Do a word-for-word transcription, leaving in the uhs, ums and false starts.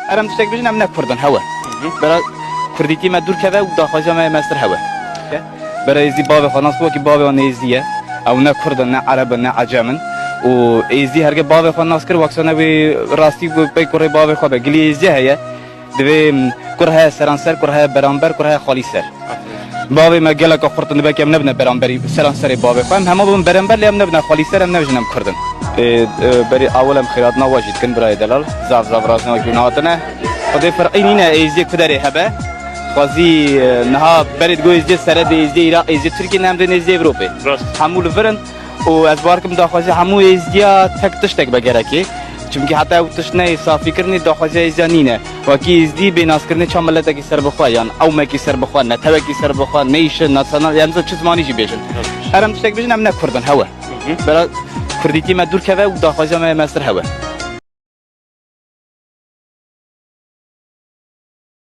Erem tiştek bijin, em ne Kurd in, hewe. Bera Kurdîtî me dûr keve û daxwaziya me mestir hewe. Bera Êzdî bavê xwe nas wekî bavê wan Êzdî ye. Ew ne Kurd in, ne Ereb in, ne Ecem in. Û Êzdî herge bavê xwe nas kir, wek sene wê rastî pey kurê bavê xwe be. Gilî Êzdî heye. Divê, m, kur heye seranser, kur heye beramber, kur heye xalî ser. Bavê me geleka xurt in, belkî em nebine beramberî seranserê bavê xwe. Em hema bibin beramber, lê em nebine xalî ser, em nebijin em Kurd in. Ê, e, berî awil em xêratina we jî dikin birayê delal. Zaf zaf razî wekî hûn hatine. Xwedê ferqî nîne, Êzdiyê ku derê hebe. Xwezî, e, niha berê digo Êzdiyê Seredê, Êzdiyê Iraq, Êzdiyê Tirkiyê, ne em dê Êzdiyê Ewropê. Rast. Hemû li vir in. Û ez bawer kim daxwaziya hemû Êzdiya tek tiştek be gerekê. Çimkî heta ew tişt neyê safîkirinê daxwaziya Êzdiya nîne. Wekî Êzdî bê naskirinê çawa miletekî serbixwe yan ewmekî serbixwe, netewekî serbixwe, neyşe, nasyonal, yan çi zimanî jî bêjin. Her em tiştek bêjin, em ne Kurd in, hewe. Bera Kurdîtî me dûr keve û daxwaziya me mestir hewe.